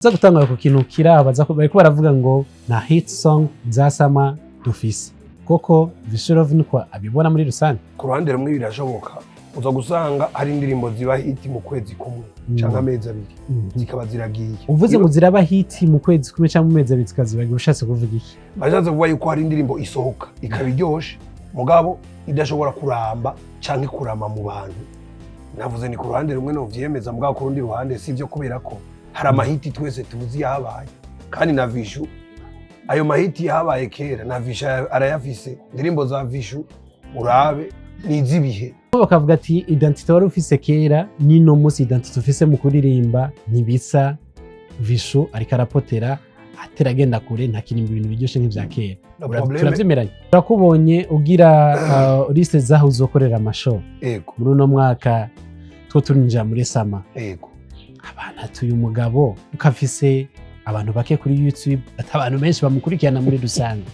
Za gutangura ku kintu kiri baza bariko baravuga ngo nta hit song za summer dufise. Koko Vichou Love niko abibona muri rusange? Ku ruhande rumwe birashoboka, uza gusanga hari indirimbo ziba hit mu kwezi kumwe canke amezi 2, zikaba ziragiye. Uvuze ngo ziraba hit mu kwezi kumwe cyangwa mu mezi 2 zikazibagira, ushatse kuvuga iki? Bashatse kuvuga yuko hari indirimbo isohoka ikaba iryoshe, mugabo idashobora kuramba canke kurama mu bantu. Navuze ni ku ruhande rumwe novyemeza, mugabo ku rundi ruhande sivyo, kubera ko hari amahiti twese tuzi yahabaye, kandi na Vichou ayo mahiti yahabaye kera na Vichou arayafise. Indirimbo za Vichou urabe ni iz'ibihe. Bakavuga ati identité wari ufise kera n'ino munsi identité ufise mu kuririmba ntibisa. Vichou ariko arapotera, atera agenda kure, ntakirimba ibintu biryoshe nk'ivya kera. No problème. Turavyemeranya. Turakubonye ugira liste zaho uzokorera amashow muri uno mwaka two turinjira muri summer. Abantu ati uyu mugabo ukafise abantu bake kuri YouTube, ati abantu benshi bamukurikirana muri rusange,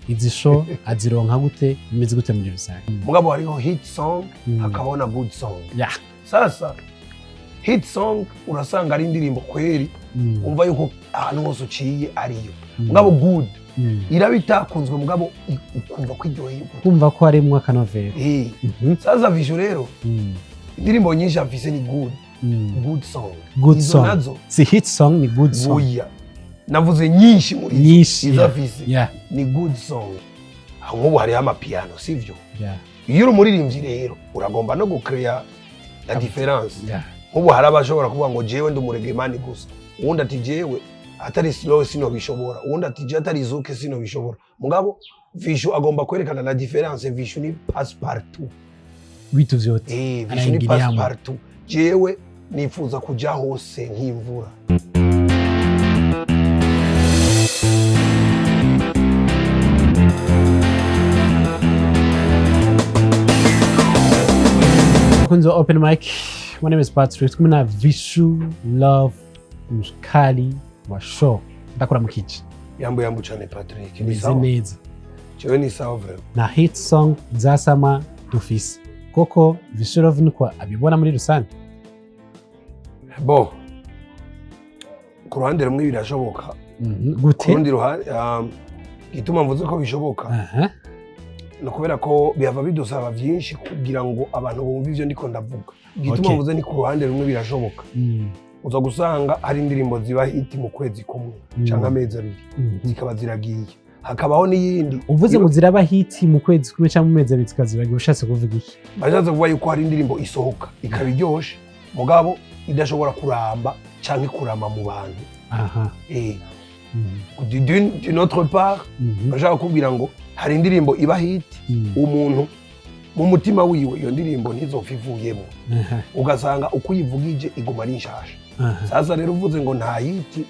izi show azironka gute? Bimeze gute muri rusange? Mugabo hariho hit song, hakabaho na good song. Sasa hit song urasanga ari indirimbo kweri umva yuko ahantu hose uciye ariyo. Mugabo good iraba itakunzwe, mugabo ukumva ko iryoheye ugutwi. Kumva ko harimwo akanovera. Sasa Vichou rero, indirimbo nyinshi afise ni good, good song. Good Izo song. nazo Si hit song, ni good song. Oya, navuze nyinshi muri izo. Nyinshi, Izo afise ni good song. Aho nk'ubu hariho amapiano, sivyo? Iyo uri umuririmbyi rero uragomba no gucreya la différence. Nk'ubu hari abashobora kuvuga ngo jewe ndi umuregemani gusa, uwundi ati jewe atari slow sinobishobora, uwundi ati jewe atari zouk sinobishobora. Mugabo Vichou agomba kwerekana la différence. Vichou ni passe partout. Vitu vyote. Vichou ni passe Anaingiliamo. partout. Jewe nifuza kuja hose nk'imvura. Bakunzi wa Open Mic, my name is Patrick, kumwe na Vichou Love, mkali wa show. Ndakora mukiki? Yambu yambu cyane, Patrick. Ni Meze sawa. neza. Jewe ni sawa vraiment. Nta hit song za summer dufise. Koko Vichou Love niko abibona muri rusange? Bon, ku ruhande rumwe birashoboka. Ku Gute? rundi ruhande, igituma mvuze ko bishoboka ni ukubera ko bihava bidusaba byinshi kugira ngo abantu bumve ivyo ndiko ndavuga. Igituma mvuze ni ku ruhande rumwe birashoboka, uza gusanga hari indirimbo ziba hit mu kwezi kumwe canke amezi 2, zikaba ziragiye, hakabaho n'iyindi. Uvuze ngo ziraba hit mu kwezi kumwe cyangwa mu mezi 2 zikazibagira, ushatse kuvuga iki? Bashatse kuvuga yuko hari indirimbo isohoka ikaba iryoshe, mugabo idashobora kuramba canke kurama mu bantu. D'une autre part, bashaka kukubwira ngo hari indirimbo iba hit, umuntu mu mutima wiwe iyo ndirimbo ntizopfa ivuyemo, ugasanga uko uyivugije iguma ari nshasha. Sasa rero uvuze ngo nta hit,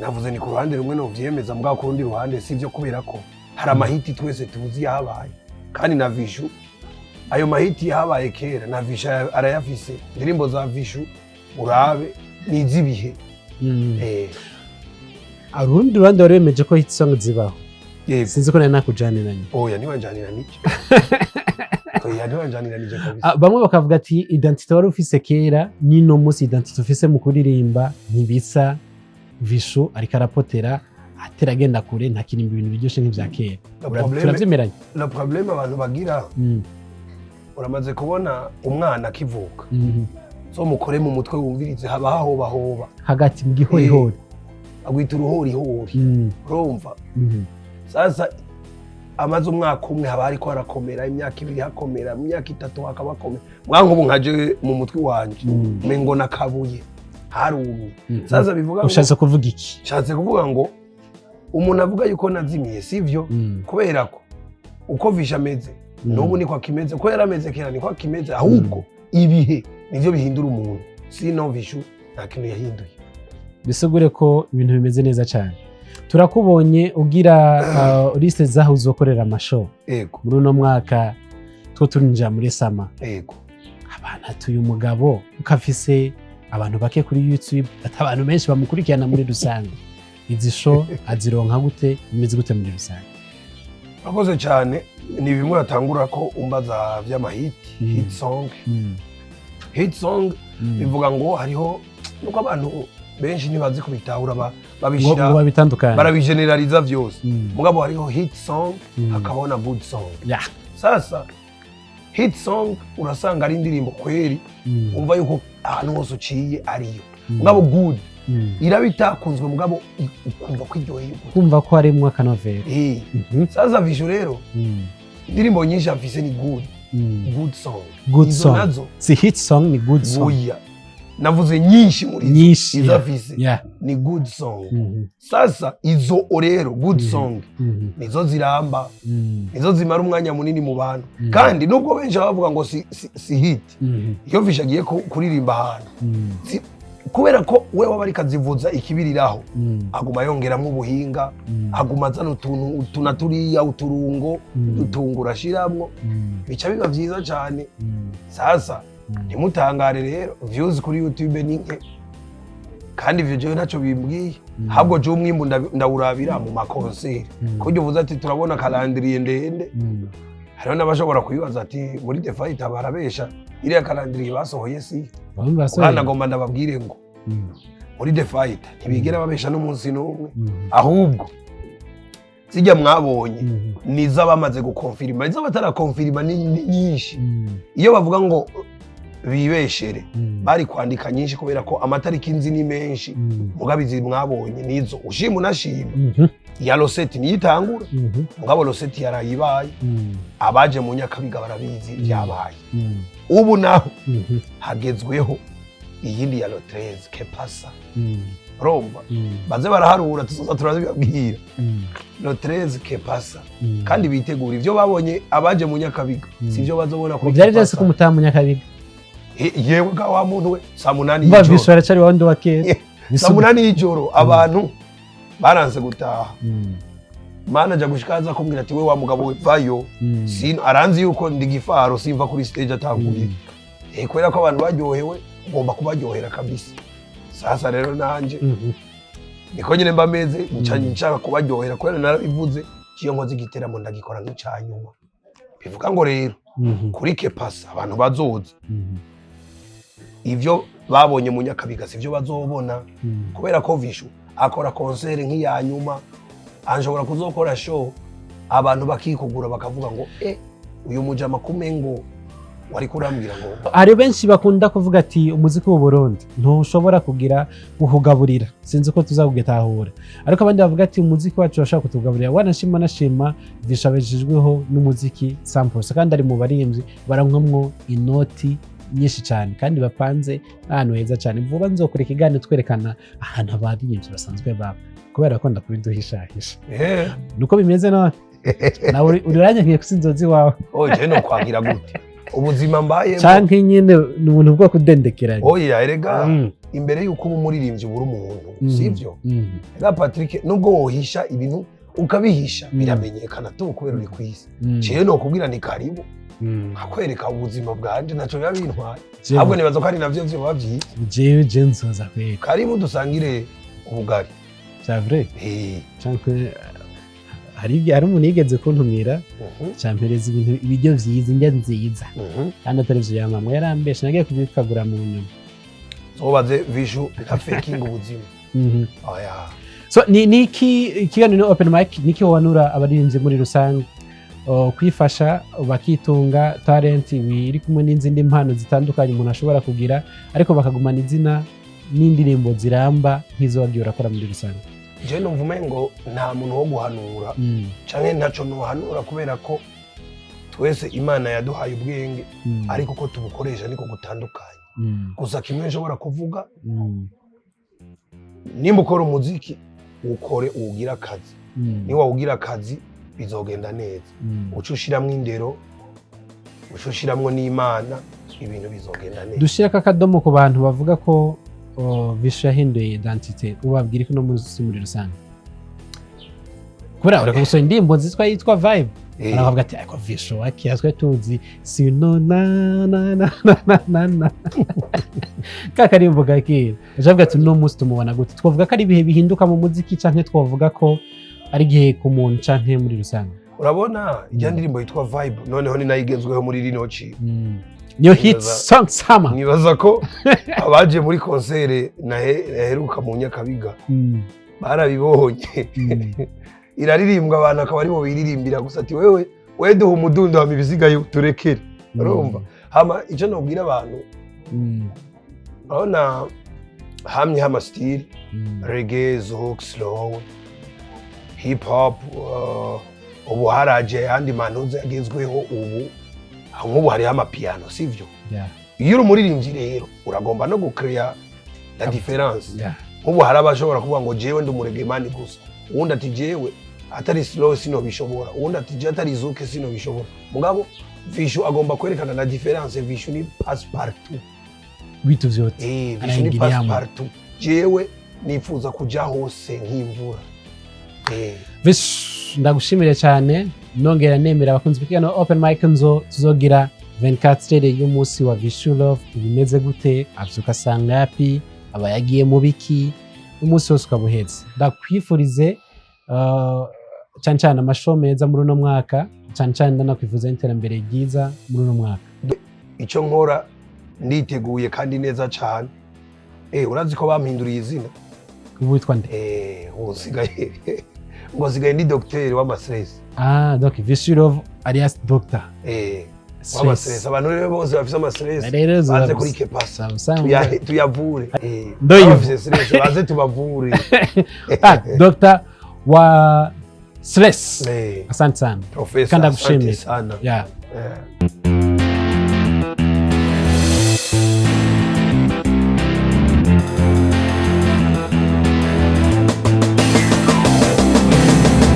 navuze ni ku ruhande rumwe novyemeza, mugabo ku rundi ruhande sivyo, kubera ko hari amahiti twese tuzi yahabaye, kandi na Vichou ayo mahiti yahabaye kera na Vichou arayafise. Indirimbo za Vichou urabe ni iz'ibihe. Urundi ruhande wari wemeje ko hit song zibaho. Yego. Sinzi ko nari nakujaniranye. Oya, ntiwanjaniranije. Oya, ntiwanjaniranije kabisa. Ah, bamwe bakavuga ati identité wari ufise kera n'ino munsi identité ufise mu kuririmba ntibisa. Vichou ariko arapotera, atera agenda kure, ntakirimba ibintu biryoshe nk'ivya kera. Le problème, Turavyemeranya. le problème abantu bagira, uramaze kubona umwana akivuka, so mukore mu mutwe wumvirize, haba hahobahoba. Hagati mu gihorihori. Agwita uruhorihori. Urumva? Sasa amaze umwaka umwe haba hariko harakomera, imyaka 2 hakomera, imyaka 3 hakaba hakomera. Mwa nk'ubu nkaje mu mutwe wanje mengo nakabuye harumye. Sasa bivuga ngo Ushatse kuvuga iki? Nshatse kuvuga ngo umuntu avuga yuko nazimiye sivyo, kubera ko uko Vichou ameze n'ubu niko akimeze, uko yari ameze kera niko akimeze, ahubwo ibihe nivyo bihindura umuntu. Sino Vichou nta kintu yahinduye. Bisigure ko ibintu bimeze neza cyane. Turakubonye ugira liste zaho uzokorera amashow muri uno mwaka two turinjira muri summer. Abantu ati uyu mugabo ukafise abantu bake kuri YouTube, ati abantu benshi bamukurikirana muri rusange, izi show azironka gute? Bimeze gute muri rusange? Urakoze cyane. Ni bimwe batangura ko umbaza vy'amahiti, hit song. Hit song bivuga ngo hariho nuko abantu Benshi ntibazi kubitahura, Ngo babishira ngo babitandukanye. Barabigeneraliza vyose. Mugabo hariho hit song, hakabaho na good song. Sasa hit song urasanga ari indirimbo kweri umva yuko ahantu hose uciye ariyo. Mugabo good iraba itakunzwe, mugabo ukumva ko iryoheye ugutwi. Kumva ko harimwo akanovera. Sasa Vichou rero, indirimbo nyinshi afise ni good, good song. Good Izo song. nazo Si hit song, ni good song. Oya, navuze nyinshi muri izo. Nyinshi. Izo afise ni good song. Sasa izo rero good song nizo ziramba, nizo zimara umwanya munini mu bantu. Kandi nubwo benshi baba bavuga ngo si hit, iyo Vichou agiye kuririmba ahantu, kubera ko we waba ariko azivuza ikibiriraho, aguma yongeramwo ubuhinga, aguma azana utuntu utu na turiya, uturungo, udutungo urashiramwo, bica biba vyiza cane. Sasa ntimutangare rero views kuri YouTube ni nke, kandi ivyo jewe ntacyo bimbwiye. Ahubwo jewe umwimbu ndawurabira mu ma concert, kurya uvuze ati turabona calendrier ndende, hariho n'abashobora kubibaza ati muri The Fight barabesha, iriya calendrier basohoye si Bamwe basohoye. Kandi agomba ndababwire ngo muri The Fight ntibigera babesha n'umunsi n'umwe. Ahubwo zijya mwabonye nizo abamaze gukonfirima, izo batarakonfirima ni nyinshi. Iyo bavuga ngo bibeshere, bari kwandika nyinshi, kubera ko amatariki nzi ni menshi. Mugabo izi mwabonye nizo ushima unashima. Ya le 7 niyo itangura. Mugabo le 7 yarayibaye. Abaje mu Nyakabiga barabizi, byabaye. Ubu naho hagezweho iyindi ya le 13 que pasa. Urumva, baze baraharura, tuzoza turabibabwira. Le 13 que pasa. Kandi bitegura ivyo babonye abaje mu Nyakabiga, sivyo bazobona kuri Byari Que byose Pasa. ko mutaha mu Nyakabiga. Yewe ga wa muntu we, saa 8 Mba y'ijoro. Vichou aracari wa wundi wa kera. Saa 8 y'ijoro abantu baranse gutaha. Manager gushika aza kumbwira ati: "We wa mugabo we, vayo." Sino aranzi yuko ndi gifaro, simva kuri stage atanguye. Kubera ko abantu baryohewe, ugomba kubaryohera kabisa. Sasa rero nanje niko nyine mba meze, nca nshaka kubaryohera, kubera narabivuze, iyo nkoze igiteramo ndagikora nk'ica nyuma. Bivuga ngo rero kuri Que Pasa abantu bazoza, ivyo babonye mu Nyakabiga sivyo bazobona, kubera ko Vichou akora concert nk'iya nyuma. Anshobora kuzokora show abantu bakikugura, bakavuga ngo uyu mujama kumengo wari kurambwira ngo. Hari benshi bakunda kuvuga ati umuziki w'u Burundi ntushobora kugira kuhugaburira, sinzi ko tuzakugetahura, ariko abandi bavuga ati umuziki wacu urashobora kutugaburira. Wanashima nashima, Vichou abejejweho n'umuziki samples, kandi ari mu baririmbyi barankwamwo inoti nyinshi cyane kandi bapanze ahantu heza cyane. Vuba nzokora ikiganiro twerekana ahantu abaririmbyi basanzwe baba, kubera ko ndakubiduhishahisha. Nuko bimeze none nawe uriranyankiye ko sinzozi iwawe. Oye, no kwagira gute ubuzima mbayemo? Canke nyine ni ubuntu bwo kudendekeranya. Oya, erega imbere yuko uba umuririmbyi ubura umuntu, sivyo? Erega Patrick, nubwo wohisha ibintu ukabihisha, biramenyekana tu kubera uri kwisi. Ciye no kubwira ni karibu, nkakwereka ubuzima bwanje, ntaco biba bintwaye. Ahubwo nibaza ko ari navyo vyoba vyiza. Jewe je nzoza kweka. Karibu dusangire ubugari. C'est vrai? Eh. Canke hari umuntu yigeze kuntumira, campereza ibintu, ibiryo vyiza, indya nziza, kandi atari ivyo yamamwe, yarambeshe, nagiye kubikagura mu nyuma. Zobaze Vichou nka faking ubuzima. Oya. So ni niki ikiganiro ni open mic, niki wohanura abaririmbyi muri rusange? Kwifasha bakitunga talent iri kumwe n'izindi mpano zitandukanye umuntu ashobora kugira, ariko bakagumana izina n'indirimbo ziramba nk'izo wagiye urakora muri rusange. Je numva umengo nta muntu wo guhanura, canke ntaco nohanura, kubera ko twese Imana yaduhaye ubwenge, ariko uko tubukoresha niko gutandukanye. Gusa kimwe nshobora kuvuga, nimba ukora umuziki, ukore uwugire akazi. Niba wawugira akazi bizogenda neza. Uca ushiramwo indero, uca ushiramwo n'Imana, ibintu bizogenda neza. Dushireko akadomo ku bantu bavuga ko Vichou yahinduye identité, ubabwira ko no munsi muri rusange, kubera ureka gusohora indirimbo zitwa yitwa Vibe, baravuga ati ariko Vichou wakiya twe tuzi sino na na na na na na na ka karimbo ka kera. Bacavuga ati uno munsi tumubona gute? Twavuga ko ari ibihe bihinduka mu muziki, canke twavuga ko ari igihe ku muntu, canke muri rusange? Urabona ijya ndirimbo yitwa Vibe, noneho ni nayo igezweho muri rino ci. Niyo hit song summer. Nibaza ko abaje muri concert naheruka mu Nyakabiga barabibonye. Iraririmbwa, abantu akaba aribo biririmbira gusa, ati wewe we duha umudundo, hama ibisigaye turekere. Urumva, hama icyo nobwira abantu, urabona hamye ama style, reggae, zouk, slow, hip hop, ubu haraje ayandi manuze agezweho ubu, nk'ubu hariho amapiano, sivyo? Yeah. Iyo uri umuririmbyi rero uragomba no gucreya la différence. Nk'ubu hari abashobora kuvuga ngo jewe ndi umureggaeman gusa, uwundi ati jewe atari slow sinobishobora, uwundi ati jewe atari zouk sinobishobora. Mugabo Vichou agomba kwerekana la différence. Vichou ni passe partout. Vitu vyote. Eh, Vichou ni passe Anaingiliamo. partout. Jewe nifuza kuja hose nk'imvura. Vichou, ndagushimire cyane, nongera nemera abakunzi b'ikiganiro Open Mic nzo tuzogira 24 heures y'umunsi wa Vichou Love. Ibimeze gute, avyuka saa ngapi, aba yagiye mu biki, umunsi wose ukaba uhetse. Ndakwifurize cyane cyane amashow meza muri uno mwaka, cyane cyane ndanakwifuza iterambere ryiza muri uno mwaka. Icyo nkora, nditeguye kandi neza cyane. Urazi ko bampinduriye izina? Ubu witwa nde? Ubu nsigaye ngo nsigaye ndi dogiteri w'amastress. Ah, donc Vichou Love alias Doctor w'amastress. Stress. Abantu rero bose bafise amastress Rero baze kuri Kepasa usanga tuyavure. Ndoyivu. Abafise stress baze tubavure. Ah, Doctor wa stress. Asante sana. Professor, Kandi asante agushimire. sana. Yeah.